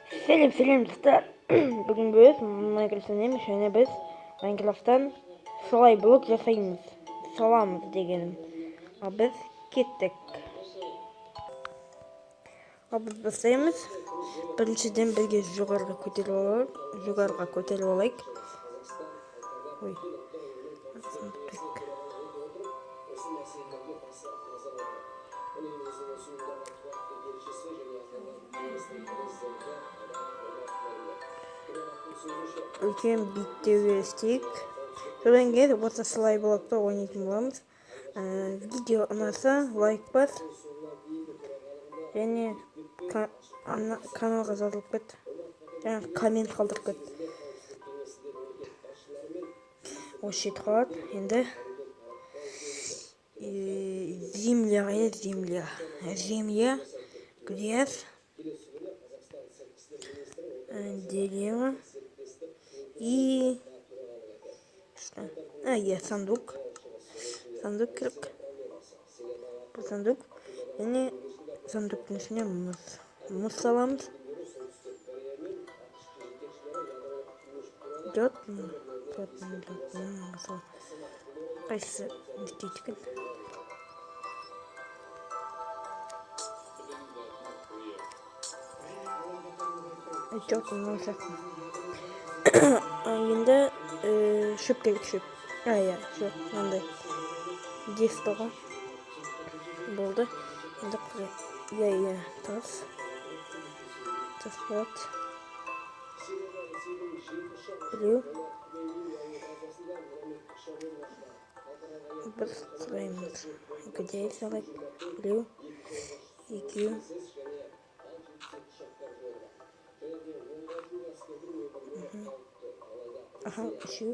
Сәлем, сәлем, достар. Бүгін біз Майнкрафт ойнаймыз және біз Майнкрафттан солай блок жасаймыз. Саламыз дегенім. Ал біз кеттік. Ал біз бастаймыз. Біріншіден бірге жоғарыға көтеріп алайық. Жоғарыға көтеріп алайық. Ой. Үлкен биіктеуге істейік. Содан кейін осы слай блокта ойнайтын боламыз. Видео ұнаса, лайк бас және каналға жазылып кет және коммент қалдырып кет. Осы жетіп қалады. Енді земля, земля, земля, грязь, дерево и что? А, я сундук. Сундук керек. Бұл сундук. Және сундуктың ішіне мұз. Мұз саламыз. Лед. Лед, лед, лед. Қайсысы не істейді екен? Жоқ, мынау сияқты. Енді шөп керек, шөп. А, иә, шөп, мынандай. Десті ғой. Болды. Енді иә, иә, тас. Тас болады. Біреу. Біз құраймыз. Где салайық? Біреу, екеу. Аха, үшеу.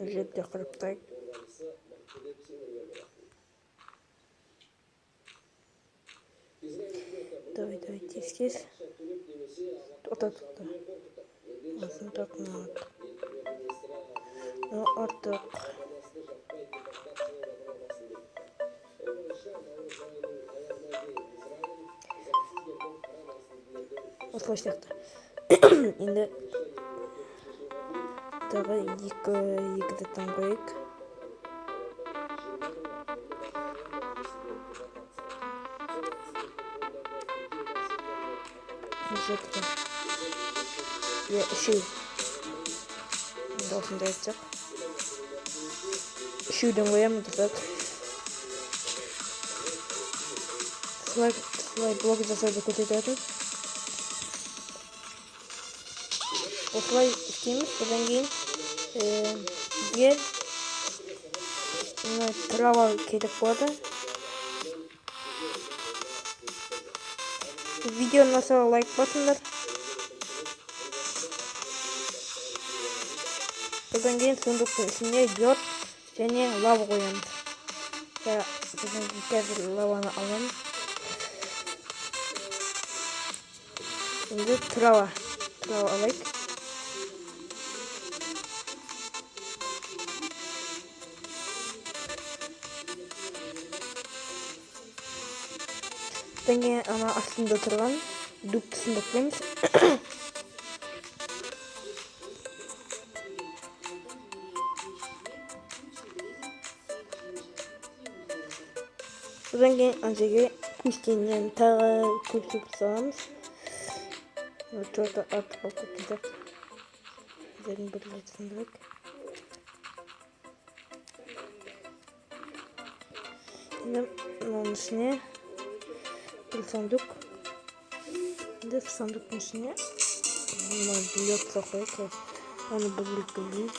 Жерде құрып тастайық. Давай, давай, тез, тез. Тоқта, тоқта. Осыны так мынау артық. Осылай сияқты. Енді тағы екі заттан қояйық. Жеті. Иә, үшеу. Енді осындай айтсақ. Үшеуден қоямын, достар. Солай блок жасауды көрсететін. Осылай істейміз. Содан кейін бізге мына трава керек болады. Видео ұнаса, лайк басыңдар. Содан кейін сундуктың ішіне йод және лава қоямыз. Содан кейін қазір лаваны аламыз. Енді трава. Трава алайық. Содан кейін ана астында тұрған дубты сындырып қоямыз. Содан кейін ана жерге кестеннен тағы көп шөп саламыз. Что-то артық болып кеткен сияқты. Жерін бір рет сындырайық. Енді мынаның ішіне бір сундук. Енді сундуктың ішіне мына лед салып қояйық. Оны бір рет бөлейік.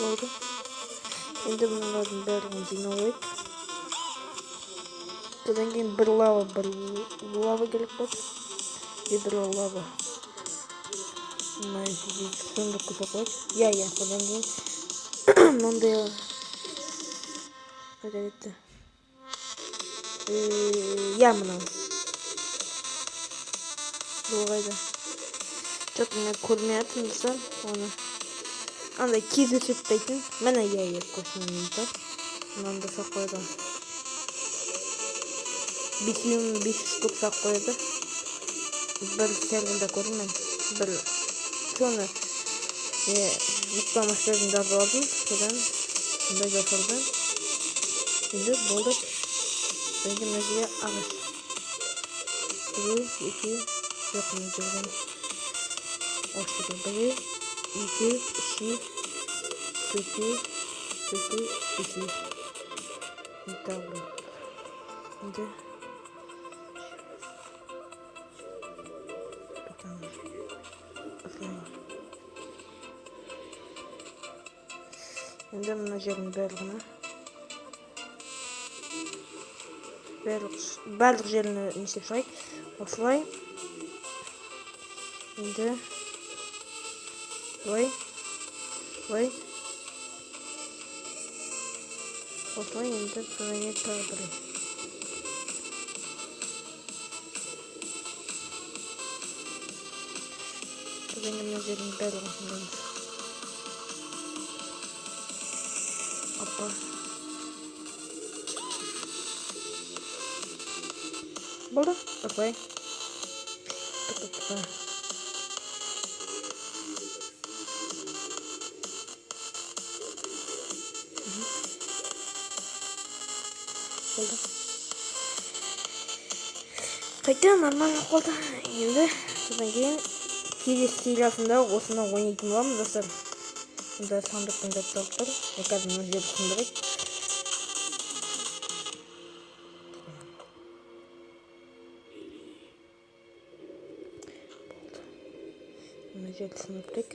Болды. Енді мыналардың барлығын жинап алайық. Содан кейін бір лава керек болады. Ведро лава. Мына жерге сундукқа салып қояйық. Иә, иә, содан кейін мынандай қайда кетті? Иә, мынау. Бұл қайда? Что-то мен көрмей жатырмын, достар, оны. Андай тез өседі дейтін. Міне, иә, көрсем бар. Мынаны да салып қояды. 5500 штук салып қояды. Бір серверде көрдім мен. Бір соны мұқтамастердің жазып алдым. Содан сондай жасалды. Енді болды. Енді мына жерге ағаш. 1, 2, жоқ, мына жерден. Осы жерге 1, 2, 3, 4, 4, 5. Тағы бір. Енді тоқтаңыз. Осылай. Енді мына жердің барлығына барлық жеріне не істеп шығайық. Осылай. Енді былай, былай. Осылай енді содан кейін тағы бір. Содан кейін мына жердің барлығын сындырамыз. Опа. Болды, осылай. Тоқта. Болды. Қайта нормально болды. Енді содан кейін келесі сериясында осыны ойнайтын боламыз, достар. Мұнда сандықтың заттары тұр. Мен қазір мына жерді сындырайық. Болды. Мына жерді сындырып.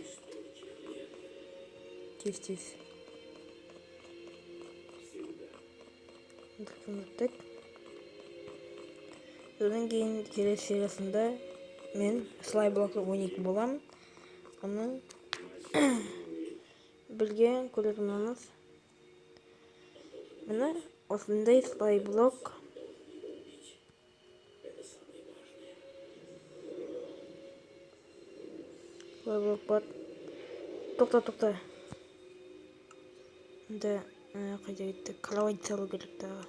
Тез-тез. Сындырдық. Содан кейін келесі сериясында мен слай блокты ойнайтын боламын. Оның бірге көретін боламыз. Міне осындай слай блок. Слай блок бар. Тоқта, тоқта. Енді қайда кетті? Кровать салу керек тағы.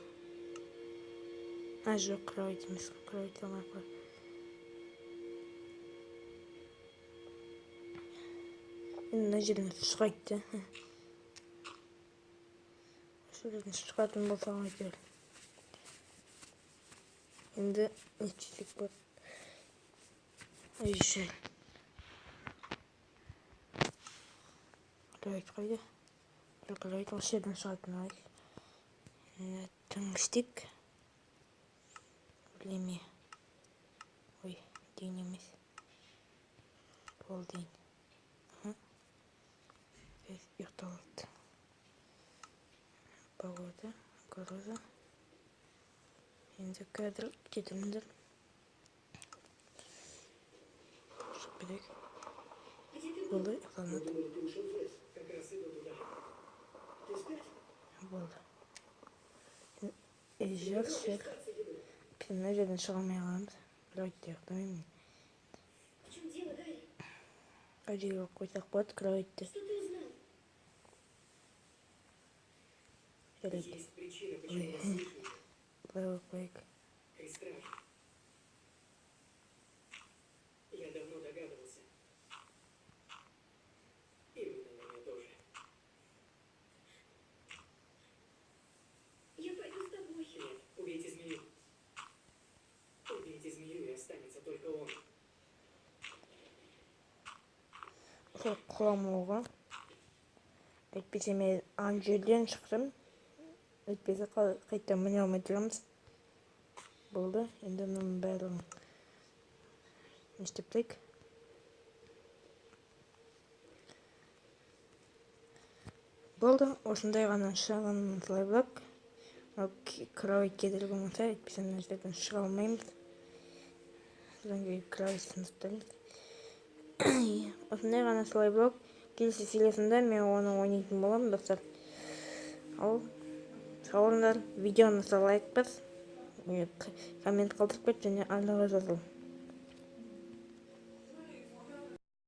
А, жоқ, кровать емес, кровать салмай ақ қой. Енді мына жерден шығайық та. Осы жерден шығатын болсақ әйтеуір. Енді не істесек болады? Ой, жел. Кровать қайда? Кровать осы жерден шығатын ай. Түнгі. Білеме. Ой, дейін емес. Пол дейін. Ұйықталады. Погода, гроза. Енді қазір кетеміндер. Шығып кетейік. Болды, ұйықталынады. Болды. Жер, жер. Мына жерден шыға алмай қаламыз. Кроватьте ұйықтамаймын мен. Қай жерге қойсақ болады кроватьті? Жарайды. Былай қойып қояйық. Я давно догадывался. И вы, наверное, тоже. Я пойду с тобой. Нет, убейте змею. Убейте змею, и останется только он. Сол құламауға. Әйтпесе мен ана жерден шықтым. Әйтпесе қайта міне алмай тұрамыз. Болды. Енді мынаның барлығын не істеп тастайық. Болды. Осындай ғана шағын слайблок. Мынау кровать кедергі болмаса, әйтпесе мына жерден шыға алмаймыз. Содан кейін кровать сындырып тастаймыз. Осындай ғана слайблок. Келесі сериясында мен оны ойнайтын боламын, достар. Ал сау болыңдар. Видеоны лайк бас. Коммент қалдырып кет және арнаға жазыл.